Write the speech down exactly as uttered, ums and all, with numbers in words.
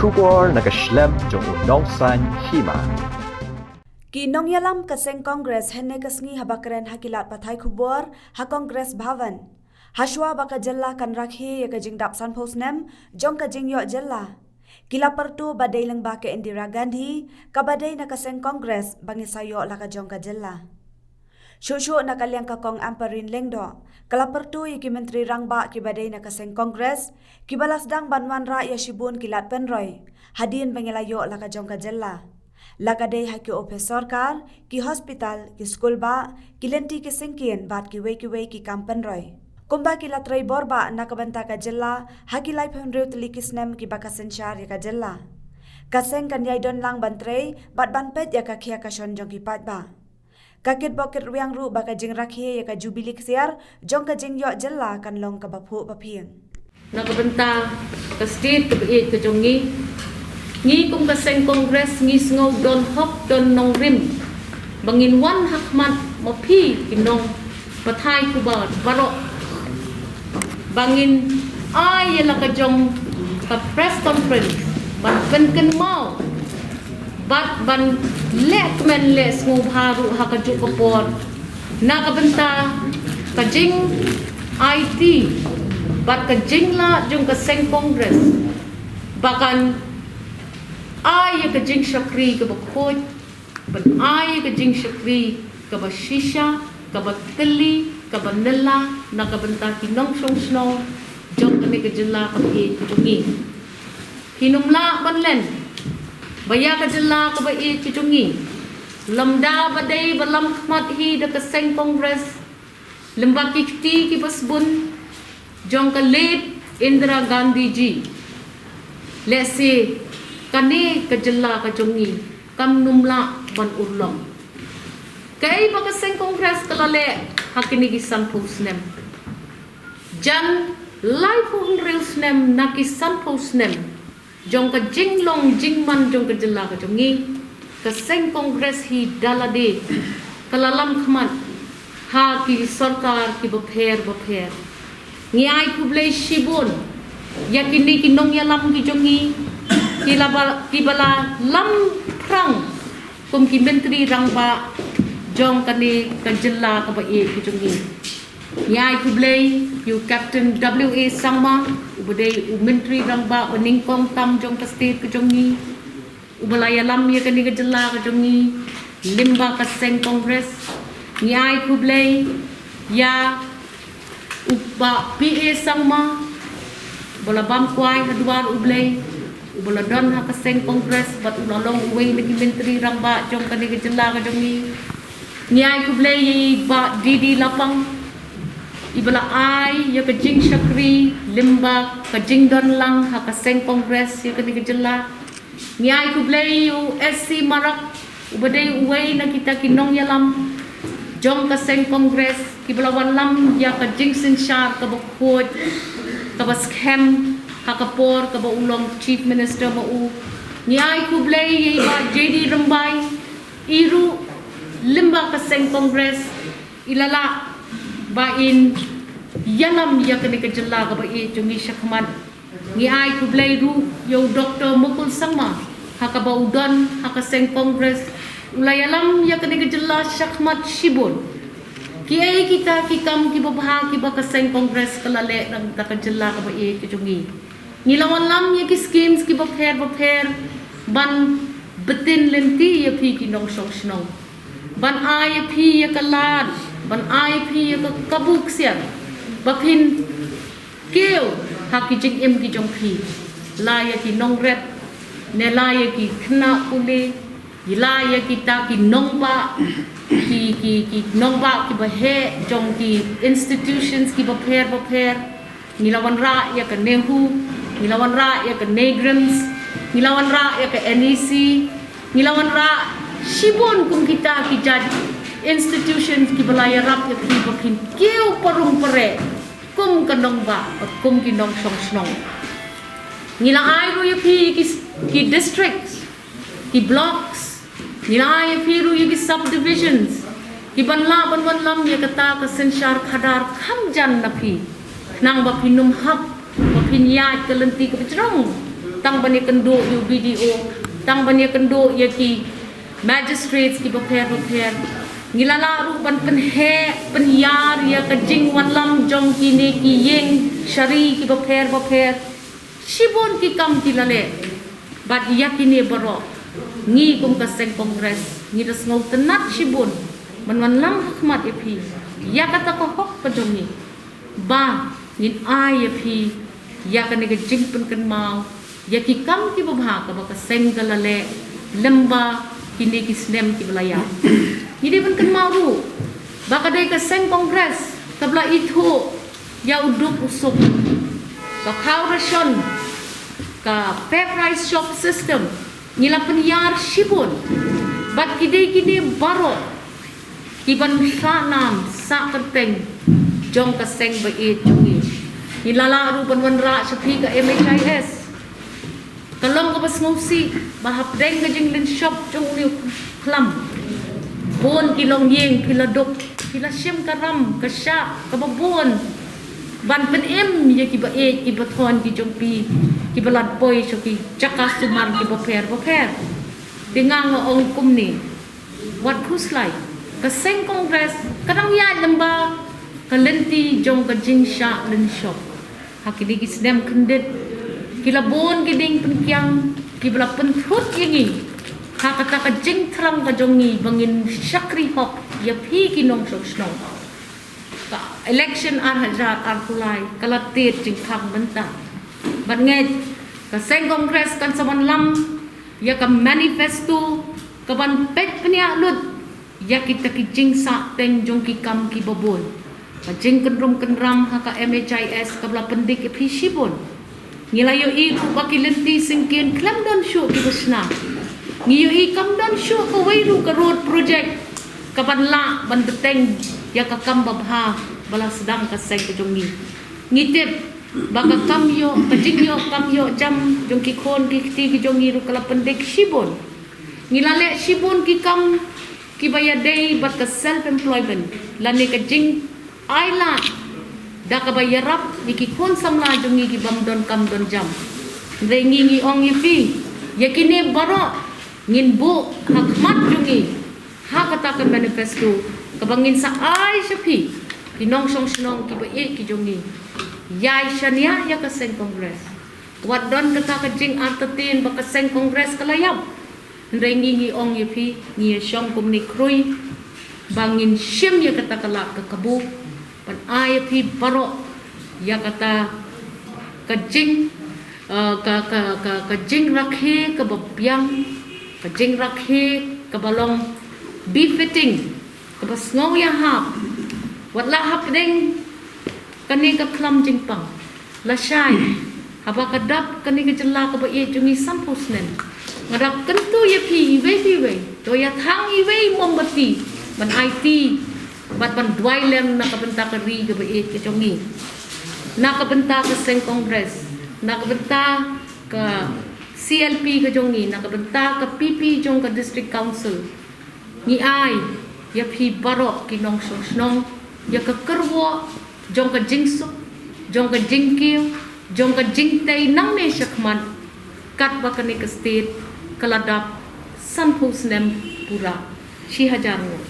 Khubor na ka shlem jong u nongsan hima. Ki nongïalam ka seng Congress hynne ka sngi haba kren ha ki lad pathai khubor ha Congress Bhavan. Hashwa ba ka jylla kan rakhe ïa ka jingdap sanphew snem jong ka jingïoh jylla, ki la pyrto ba dei lyngba ka Indira Gandhi kaba dei na ka seng Congress ba ngi sa ïoh la ka jong ka jylla. Shuh shuh na ka liang ka Kong Ampareen Lyngdoh ka la pyrto ïa ki Myntri Rangbah kiba dei na ka seng Congress kiba la sdang ban wanrah ïa shibun ki lad pynroi hadien ba ngi la ïoh la ka jong ka jylla, la ka dei ha ki ophis sorkar, ki hospital, ki skulbah, ki lynti ki syngkien bad kiwei kiwei ki kam pynroi. Kumba ki la trei bor bah na ka bynta ka jylla ha ki laiphew hynriew tylli ki snem kiba ka synshar ïa ka jylla, ka seng kan ïai don lang ban trei bad ban peit ïa ka khia ka shon jong ki paidbah. Ka kitbok kitrwiang ruh ba ka jingrakhe ïa ka jubili ksiar jong ka jingïoh jylla kan long kaba phuh ba phieng. Na ka bynta ka state kaba ïeit ka jong ngi, ngi kum ka seng Congress ngi sngew don hok don nongrim ba ngin wan ha khmat ma phi ki nongpathai khubor baroh ba ngin ai ïa la ka jong ka press conference ban pynkynmaw bad ban leh kmen leh sngewbha ruh ha kajuh ka por na ka bynta ka jingaiti bad ka jinglah jong ka seng Congress ba kan ai ïa ka jingshakri kaba khuid, ban ai ïa ka jingshakri kaba shisha, kaba tylli, kaba nylla na ka bynta ki nongshong shnong jong kane ka jylla kaba ïeit ka jong ngi. Phin ym lah ban len ba ïa ka jylla kaba ïeit ka jong ngi, lymda ba dei ba lam khmat hi da ka seng Congress, lymba ki kti kiba sbun jong ka late Indira Gandhi ji, lehse kane ka jylla ka jong ngi kam nym lah ban urlong. Kaei ba ka seng Congress ka la leh ha kine ki sanphew snem? Jan laiphew hynriew snem na ki sanphew snem jong ka jinglong jingman jong ka jylla ka jong ngi, ka seng Congress hi da lade ka la lam khmat ha ki sorkar kiba pher ba pher. Ngi ai khublei shibun ïa kine ki nongïalam ki jong ngi ki la ba, kiba la lam phrang kum ki Myntri Rangbah jong kane ka jylla kaba ïeit ka jong ngi. Ngi ai khublei ïa u Captain W A Sangma uba dei u Myntri Rangbah ba nyngkong tam jong ka state ka jong ngi, uba la ïalam ïa kane ka jylla ka jong ngi lyngba ka seng Congress. Ngi ai khublei ïa u Bah P A Sangma uba la bam kwai ha dwar U Blei, uba la don ha ka seng Congress bad u la long uwei na ki Myntri Rangbah jong kane ka jylla ka jong ngi. Ngi ai khublei ïa i Bah D D Lapang iba la ai ïa ka jingshakri lyngba ka jingdon lang ha ka seng Congress ïa kane ka jylla. Ngi ai khublei ïa u S C Marak uba dei uwei na kita ki nongïalam jong ka seng Congress kiba la wanlam ïa ka jingsynshar kaba khuid kaba skhem ha ka por kaba u long Chief Minister ma u. Ngi ai khublei ïa i Bah J D Rymbai, i ruh lyngba ka seng Congress i la lah ba in ïalam ïa kane ka jylla kaba ïeit jong ngi shakhmat. Ngi ai khublei ruh ïa u Doctor Mukul Sangma ha kaba u don ha ka seng Congress, u la ïalam ïa kane ka jylla shakhmat shibun. Kiei kita ki kam kiba bha kiba ka seng Congress ka la leh na ka jylla kaba ïeit ka jong ngi? Ngi la wanlam ïa ki schemes kiba pher ba pher ban btin lynti ïa phi ki nongshong shnong, ban ai ïa phi ïa ka lad, ban ai ïa phi ïa ka kabu ksiar ba phin kiew ha ki jingim ki jong phi, la ïa ki nongrep ne la ïa ki khynnah pule, la ïa kita ki nongbah, ki, ki, ki nongbah kiba heh jong ki institutions kiba pher ba pher. Ngi la wanrah ïa ka NEHU, ngi la wanrah ïa ka NEIGRIHMS, ngi la wanrah ïa ka NEC, ngi la wanrah shibun kum kita ki jait institutions kiba la ïarap ïa phi ba phin kiew parum pareh kum ka nongbah bad kum ki nongshong shnong. Ngi la ai ruh ïa phi ki, ki districts, ki blocks, ngi la ai ïa phi ruh ïa ki subdivisions kiban lah ban wanlam ïa kata ka synshar khadar kham jan na phi, khnang ba phin ym hap ba phin ïaid ka lynti kaba jrong. Tang ban ïakynduh ïa u B D O, tang ban ïakynduh ïa ki magistrates kiba pher bapher. Ngi la lah ruh ban pynheh, pynïar ïa ka jingwanlam jong kine ki ïing shari kiba pher bapher. Shibun ki kam ki la leh. Bad ïa kine baroh, ngi kum ka seng Congress, ngi da sngewtynnat shibun ban wanlam ha khmat ïa phi ïa kata ka hok ka jong ngi. Ba ngin ai ïa phi ïa kane ka jingpynkynmaw ïa ki kam kiba bha kaba ka seng ka la leh lem bad kine ki snem kiba la ïap. Ngi dei ban kynmaw ruh ba ka dei ka seng Congress kaba la ithuh ïa u duk u suk, ka khaw ration, ka fair price shop system. Ngi la pynïar shibun. Bad ki dei kine baroh kiban sah nam sah kyrteng jong ka seng ba ïeit jong ngi. Ngi la lah ruh ban wanrah sha phi ka M H I S, ka long kaba sngewsih ba hapdeng ka jinglynshop jong une u khlam, bun ki longïing phi la duk, phi la shim ka ram ka shah kaba bun ban pynim ïa kiba ïeit kiba thoiñ ki jong phi, kiba la poi sha ki jaka sumar kiba pher bapher. Te nga nga ong kumne, wat khuslai, ka seng Congress ka dang ïaid lem bad ka lynti jong ka jingshah lynshop. Ha kine ki snem khyndiat, ki la bun ki dieng pynkiang kiba la pynthrut ïa ngi ha kata ka jingthrang ka jong ngi ba ngin shakri hok ïa phi ki nongshong shnong. Ka election ar hajar arphew lai ka la tied jingkhang mynta. Bad ngeit ka seng Congress kan sa wanlam ïa ka manifesto kaban peit pynïaid lut ïa kita ki jingsahteng jong ki kam kiba bun. Ka jingkynrum kynram ha ka M H I S kaba la pyndik ïa phi shibun. Ngi la ïohi ruh ba ki lynti syngkien khlem don shuh kiba shna. Ngi ïohi kam don shuh kawei ruh ka road project kaban lah ban bteng ïa ka kam babha ba la sdang ka seng ka jong ngi. Ngi tip ba ka kam ïoh, ka jingïoh kam ïoh jam jong ki khun ki kti ki jong ngi ruh ka la pyndik shibun. Ngi la leh shibun ki kam kiba ïadei bad ka self employment lane ka jingai lad da kaba ïarap ïa ki khun samla jong ngi ki bym don kam don jam. Hynrei ngi ngi ong ïa phi, ïa kine baroh ngin buh ha khmat jong ngi ha kata ka manifesto kaba ngin sa ai sha phi ki nongshong shnong kiba ïeit ki jong ngi. Ïai shaniah ïa ka seng Congress. Wat don kata ka jingartatien ba ka seng Congress ka la ïap. Hynrei ngi ngi ong ïa phi, ngi ïa shong kumne khrui ba ngin shim ïa kata ka lad ka kabu ban ai ïa phi baroh ïa kata ka jing, eh, ka, ka, ka, ka jingrakhe kaba biang, ka jingrakhe kaba long befitting, kaba sngew ïahap. Wat la hapdeng kane ka khlam jingpang, lashai haba ka dap kane ka jylla kaba ïeit jong ngi sanphew snem, nga da kyntu ïa phi iwei pa iwei, to ïa thang iwei mombati ban aiti bad ban duwai lem na ka bynta ka ri kaba ïeit ka jong ngi, na ka bynta ka seng Congress, na ka bynta ka C L P ka jong ngi, na ka bynta ka P P jong ka District Council. Ngi ai ïa phi baroh ki nongshong shnong ïa ka kyrwoh jong ka jingsuk, jong ka jingkiew, jong ka jingtei nangne shakhmat, katba kane ka state ka la dap sanphew snem pura, shi hajar ngut.